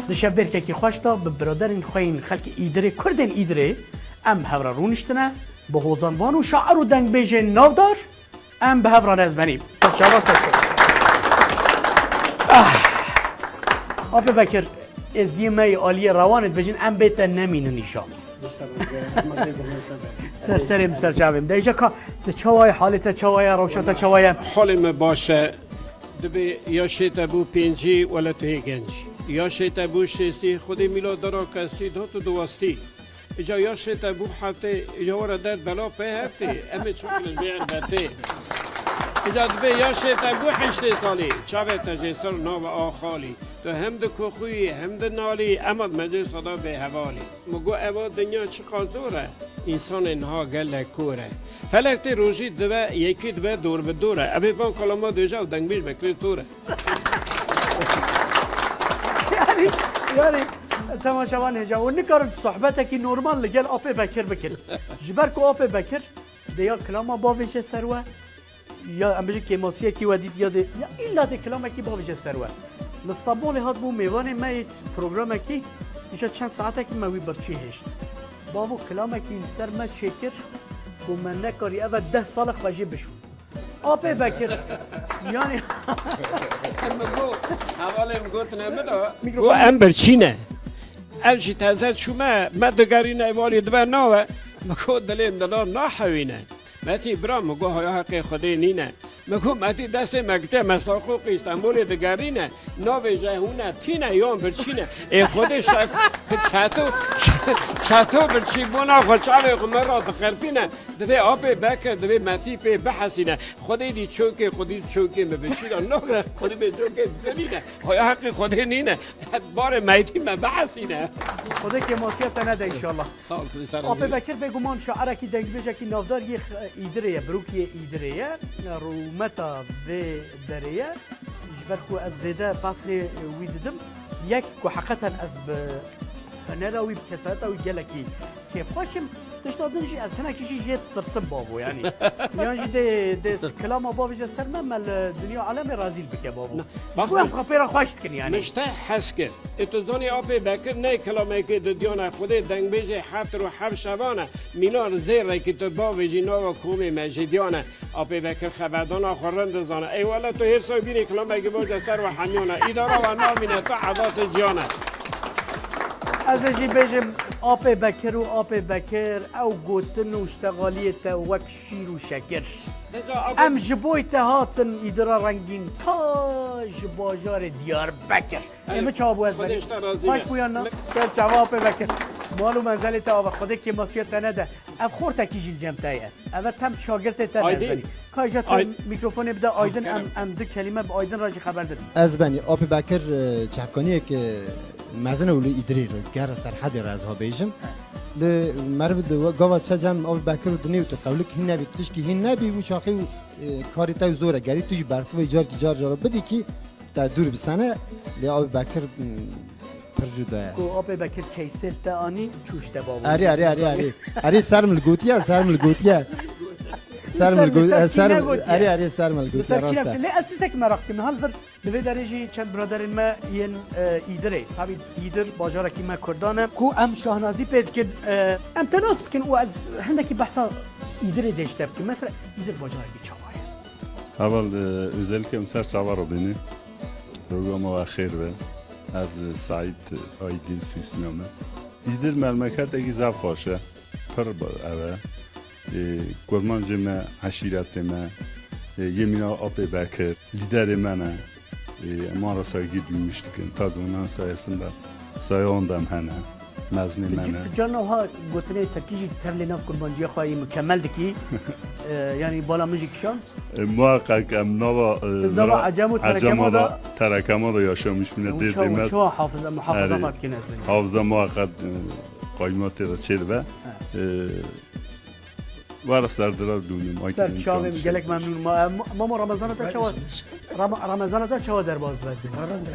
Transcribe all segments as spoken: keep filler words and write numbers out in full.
Di şevbêrkekî xweş de bi biraderên xwe yên xelkê Îdirê, Kurdên Îdirê, em bi hev re rûniştine, bi hozanvan û şair û dengbêjên navdar em bi hev re nezmenî. Çava ser ser. Ah! Apê Bekir, êzdiyê me yê aliyê rewanê dibêjin, em bê te nemînin înşallah. Ser serê min, ser çavê min. De îca ka, tu çawa yî, halê te çawa ye, rewşa te çawa ye? Halê me baş e. Dibê yaşê te bû pêncî, wele tu hê genc î. Yaşê te bû şêstî, Xwedê mîla dara kesî da tu diwestî. Îca yaşê te bû heftê, îca were derd bela pê heftê. Em ê çûkin ji vê erbetê. Îca dibê yaşê te bû heştê salî, çavê te jê ser nabe a xalî. Tu hem di koxuyî, hem di nalî, ema di meclisa de bêhevalî. Min got, eva dinya çiqas zor e, însanê niha gelek kor e. Felek tê rojî dibe, yekî dibe dor bi dor e. Evê van kalama dêje û dengbêj vekirê tor e. Yani, yani, temaşevan hêja. Û nikarin sohbetekî normal li gel Apê Bekir bikin. Ji ber ku Apê Bekir dê ya kilama bavêje ser we, ya em bêjin kêmasiyekî we dît, ya dê, ya îlla dê kilamekî bavêje ser we. Li Stenbolê hat bû mêvanê me yê programekî, îşte çend saetekî me wî birçî hêşt. Bavo kilamekî li ser me çêkir, ku me nekarî eve deh sala xwe jê bişûn. Apê Bekir. Yani. Min got, hevalê min gotine min de. Mikrofon. Got, em birçî ne. Ev jî teze çûme, me digerîne, êvalî dibe nawe. Min got, dilê min dila nahewîne. Metî bira, min got, haya heqê Xwedê nîne. Min got, Metî destê me gite, me Saqoqî Stenbolê digerîne. Navêje hûn e, tîne yan birçî ne. Ê Xwedê şek-, çeto, çeto birçî bona xwe çavê xwe me ra diqerpîne. Divê Apê Bekir, divê Metî pê bihesîne. Xwedê dî çokê, Xwedî çokê min bişîra nagre, Xwedî bê çokê binîne. Hoya heqê Xwedê nîne. Barê meytî me bihesîne. Xwedê kêmasiya te nede înşallah. Sağ ol, Xwedê ser Apê razî. Bekir bêguman şairekî, dengbêjekî navdar yê x-, Îdirê ye, birokî yê Îdirê ye. Rûmeta vê derê ye. Ji ber ku ez zêde pesnê wî didim, yek ku heqeten ez bi hunera wî, bi kesayeta wî gelekî kêfxweş im, tişta din jî ez hinekî jî jê ditirsim bavo, yanî. Yan jî dê, dê kilama bavêje ser me, me li dinya alemê rezîl bike bavo. Na, bak, ku em xwe pê re xweş dikin, yanî. Min ji te hez kir. Ê tu zanî Apê Bekir ne kilamekê didiyan e, Xwedê dengbêjê heft rû heft şevan e. Mîna zêrekî tu bavêjî nava komê me jêdiyan e. Apê Bekir xeberdana xwe rind dizane. Ey wele tu hêrsa bînî kilamekî baş de ser we hemiyane. Îdara we namîne, tu eza tu ciyane. Ez ê jî bêjim, Apê Bekir û Apê Bekir, ew gotin û ştexaliyê te wek şîr û şekir. Deza Apê Em ji boy te hatin Îdira rengîn ta ji bajarê Diyarbekir. Ê, min çawa bû ez Xwedê benî? Ji te razî be. Baş bû yan na? Ser çava Apê Bekir. Mal û menzelê te ava. Xwedê kêmasiya te nede. Ev xortekî jî li cem te ye. Ev e tem şagirtê te Aydin. Nezbenî. Ka ji te Ay- mîkrofonê bide Aydin, em, em du kelîme bi Aydin re jî xeber didin. Ez benî Apê Bekir, e, çavkaniyek, e, mezin û li Îdirî re, gera Serhedê re ez ha bêjim. Li meriv di we-, gava çe cem Apê Bekir û dinê û tu qewlik hîn nebî, tişkî hîn nebî, wî çaxî û, e, karê te zor e. Gerî tu jî bersivê carkî car cara bidî kî te dûr bisene, lê Apê Bekir, m, pir cuda ye. Ku Apê Bekir keysêl te anî, çûş te bavo. Erê, erê, erê, erê. Erê, ser min li gotiye, ser min li gotiye. Ser min li gotiye, ser min li gotiye. Erê, erê, ser min li gotiye, rast e. Lê ez tiştek merak dikim, hal vir li vê derê jî çend biraderên me yên, e, Îdirê. Tabî Îdir bajarekî me Kurdan e. Ku em şahnazî pê dikin, e, em te nas bikin û ez hindekî behsa Îdirê dê ji te bikim. Mesela Îdir bajarekî çawa ye? Heval, e, özellikle em ser çava re bînî. Programa we xêr be. Ez Seîd Aydin Sûsniya me. Îdir memleketekî zaf xweş e. Pir ev e. Ê, kurmancê me, eşîretê me, ê, yê mîna Apê Bekir, lîderê me ne. Ê, em wan re saygî duymuş dikin. Ta donan sayesinde sayawan da em hene. Mezinê me ne. Ca niha gotinê tirkî jî tev lê nav kurmanciya xwe yî mukemel dikî. E, yanî bala min jî kişand. E, muhakkak em nava, e, Nava nava Ecem û Terekema Ecema da da, Terekema da yaşamış bine. Ew dê çawa, demez. Çawa hafize, muhafaza Erê, xwe dikin ez bêjim. Hafıza muhakkak, e, qayma tê de çê dibe. He. E, wara serdira dûnim, ay Ser ki çavê imkan min gelek dişe. Memnûn. Ma-, ma-, Mamo Ramazana te çawa, Rama-, Ramazana te çawa derbas dibe ez bêjim? Arende.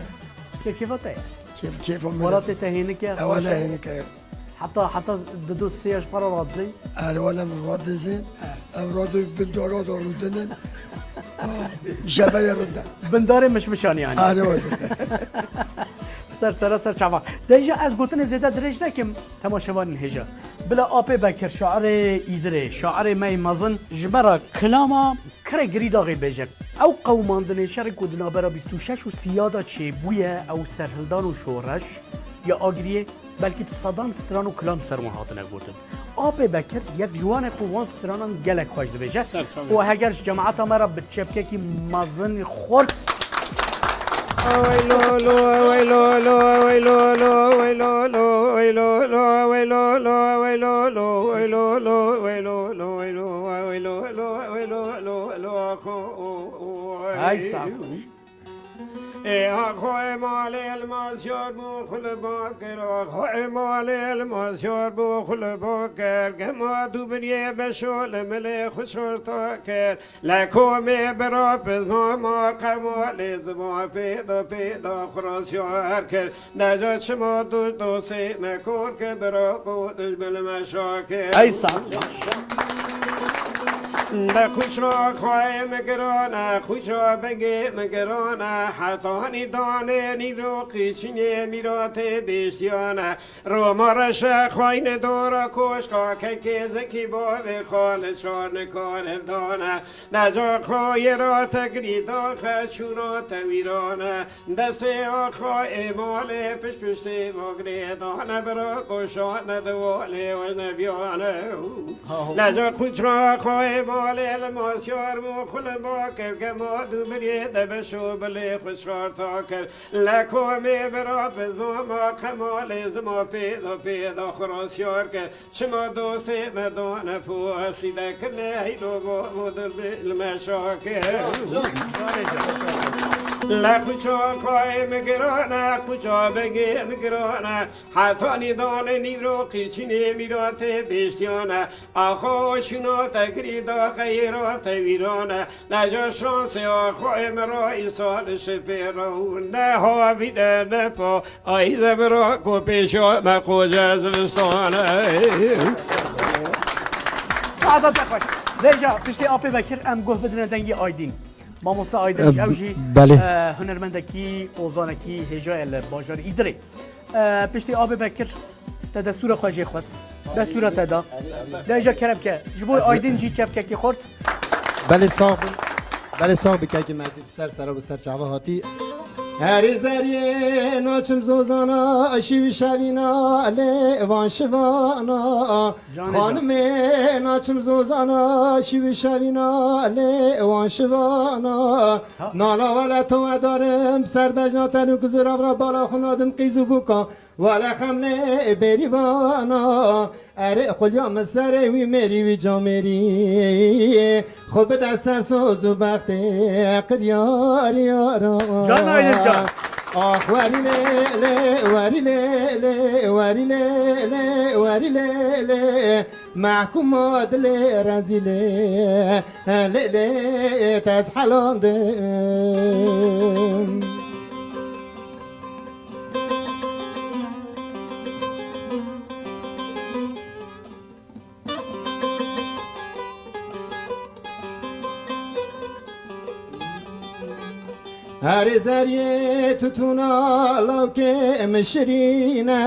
Kêf kêfa te ye? Kêf kêfa min. Welatê te hênik e, Ewele xweş e. Hênik e. Heta, heta di du sê ji para radizê. Erê wele min radizê. He. Ev radyo bin dara da rûdinin. Ah, jebeye rinde. Bindarê mişmişan yani. Erê wele. Ser sera ser çava. Dêja ez gotinê zêde dirêj nekim, temaşevanên hêja. Bila Apê Bekir, şairê Îdirê, şairê me yê mezin, ji me re kilama Kirê Girîdaxê bêje. Ew qewimandinê şerê ku di navbera bîst û şeş û sîya de çêbûye, ew serhildan û şoreş ya Agiriyê, belkî bi sedan stran û kilam ser wan hatine gotin. Apê Bekir yek ji wan e ku wan stranan gelek xweş dibêje. Ser çavê. Û heger ji cemaeta me re bi çepkekî mezin xort Ay sağ ol. Ê axo ê malê elmas yar bû xulba kir, axo ê malê elmas yar bû xulba kir, gema dûbiriyê beşo li milê xwe şorta kir, le komê bira pizma ma qemalê zima pêda pêda xwe rasyar kir. Deja çima dost dostê me kor ke bira ku dijmin me şake. Ey sağ. De xuşa xwayê min girane, xuşa bengê min girane, hetanî danê nîro qîçinê mîratê bêştiyane. Roma reşe xwayne dora koşka kekê zekî bavê xale çar nikare dane. Deja xwayê ra te girî daxe çûna te wîrane. Destê axa êmalê pişt piştê magirê dane bira goşane de walê wejne biyane. Leca quçra axa êmalê li masyar bû xule ba kir gema du birê de beşo bilê xwe şarta kir. Le komê bira bizma ma qemalê zima pêda pêda xwe rasyar kir. Çima dostê me dane fû, ez sîde kirine heylo bo, bo dilbê li me şake. Le quça xwayê min girane, quça bengê min girane, hetanî dane nîvro qîçînê mîratê bêştiyane, axo şûna te girî da xeyra te wîrane. Neca şansê axo ê min ra îsal şifê ra û ne havîne ne pa. Ay zebra ku pêşa me qoce zivistane. Saeta te xweş. Vêca piştî Apê Bekir em guh bidine dengê Aydîn. Mamoste Aydin, e, ew jî, belê, e, hunermendekî, ozanekî hêja ye li bajarê Îdirê. E, piştî Apê Bekir te destûra xwe jê xwest. Destûra te da. Vêca kerem ke. Ji bo Aydin jî çepkekî xurt. Belê sax bin. Belê sax bi kekî me. Ser sera bi ser çava hatî. Herî zeriyê naçim zozana, şîv şevîna lê van şivana. Canê can. Xanimê naçim zozana, şîv şevîna lê van şivana. Ha. Nala wele to edarim, ser bejna tenû kizir avra bala xuna dim qîz û buka. Wele xemlê bêrîvana, erê xulya min serê wî mêrî wî camêrî. Xwe bide ser soz û bextê qiryar yara. Can Aydin can. Ah werî lê lê, werî lê lê, werî lê lê, werî lê lê. Mehkûma dilê rezîlê, lê lê tez helandim. Herê zeriyê tutûna lawkê min şirîne,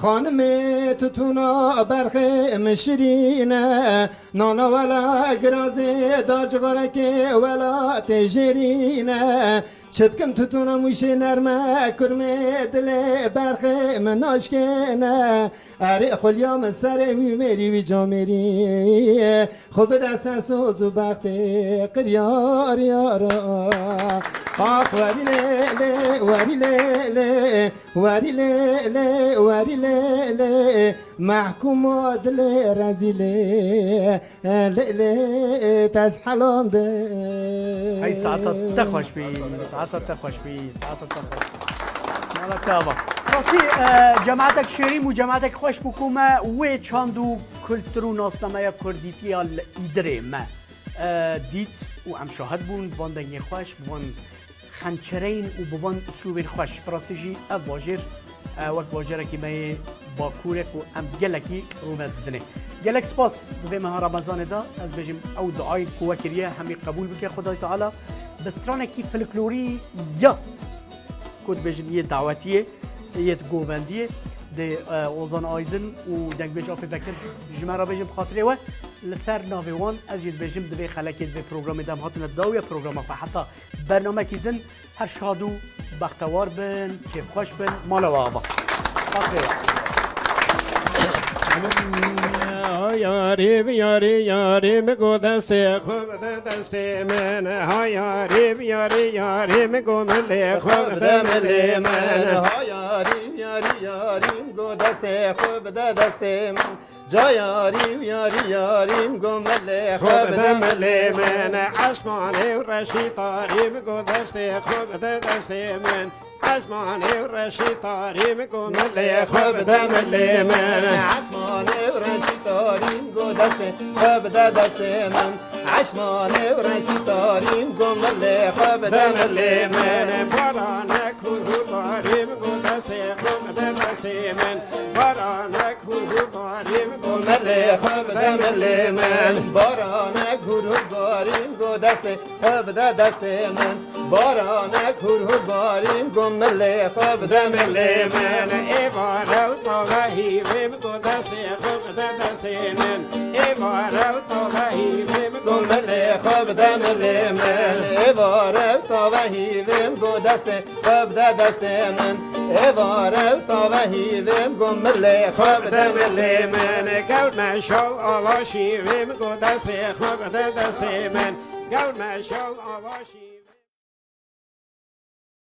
xanimê tutûna berxê min şirîne, nana wela girazê dar cixarekê wela tê jêrîne. Çi bikim tutûna mûşê nerme, kurmê dilê berxê min naşkêne. Erê xulya min serê wî mêrî wî camêrî. Xwe bide ser soz û bextê qiryar yara. Ax werî lê lê, werî lê lê, werî lê lê, werî lê lê. Mehkûma dilê rezîlê, lê lê tez helandim. Hey, saeta te xweş bî, saeta te xweş bî, saeta te xweş bî. Mala te ava. Rastî, e, cemaetek şêrîn bû, cemaetek xweş bû ku me wê çand û kultur û nasnameya kurdîtiya li Îdirê me, e, dît û em şahid bûn van dengên xweş, van xençereyên û bi van uslûbên xweş. Bi rastî jî ev bajêr, e, wek bajarekî me yê Bakur e ku em gelekî rûmet didinê. Gelek spas di vê meha Remezanê de ez bêjim ew duayê ku we kiriye hemî qebûl bike Xwedayê Teala. Bi stranekî folklorî ya ku dibêjin yê dawetiyê, Yê di govendiyê dê, e, Ozan Aydin û dengbêj Afê Bekir ji me re bêjin bi xatirê we. Li ser navê wan ez jî dibêjim, di vê xelekê, di vê programê de em hatine dawiya programa xwe heta bernamekî din. Her şad û bextewar bin, kêfxweş bin. Mala we ava. Xatirê we. Ha yarî, yarî, yarî, min got destê xwe bide destê min. Ha yarî, yarî, yarî, min got milê xwe bide milê min. Ha yarî, yarî, yarî, min got destê xwe bide destê min. Ca yarî, yarî, yarî, min got milê xwe bide milê min. Esmanê û reşî tarî, min got destê xwe bide destê min. Esmanê û reşî tarî, min got milê xwe bide milê min. Esmanê û reşî tarî, min got destê xwe bide destê min. Esmanê û reşî tarî, min got milê xwe bide milê min. Baranek hûr hûr barî, min got destê xwe bide destê min. Baranek hûr hûr barî, min got milê xwe bide milê min. Baranek hûr hûr barî, min got destê xwe bide destê min. Baranek hûr hûr barî, min got milê xwe bide milê min. Êvare û tave hîvê, min got destê xwe bide destê min. Êvare û tave hîvê, min got milê xwe bide milê min. Êvare û tave hîvê, min got destê xwe bide destê min. Êvare û tave hîvê, min got milê xwe bide milê min. Gewr meşa û ava şîvê, min got destê xwe bide destê min. Gewr meşa û ava şîvê.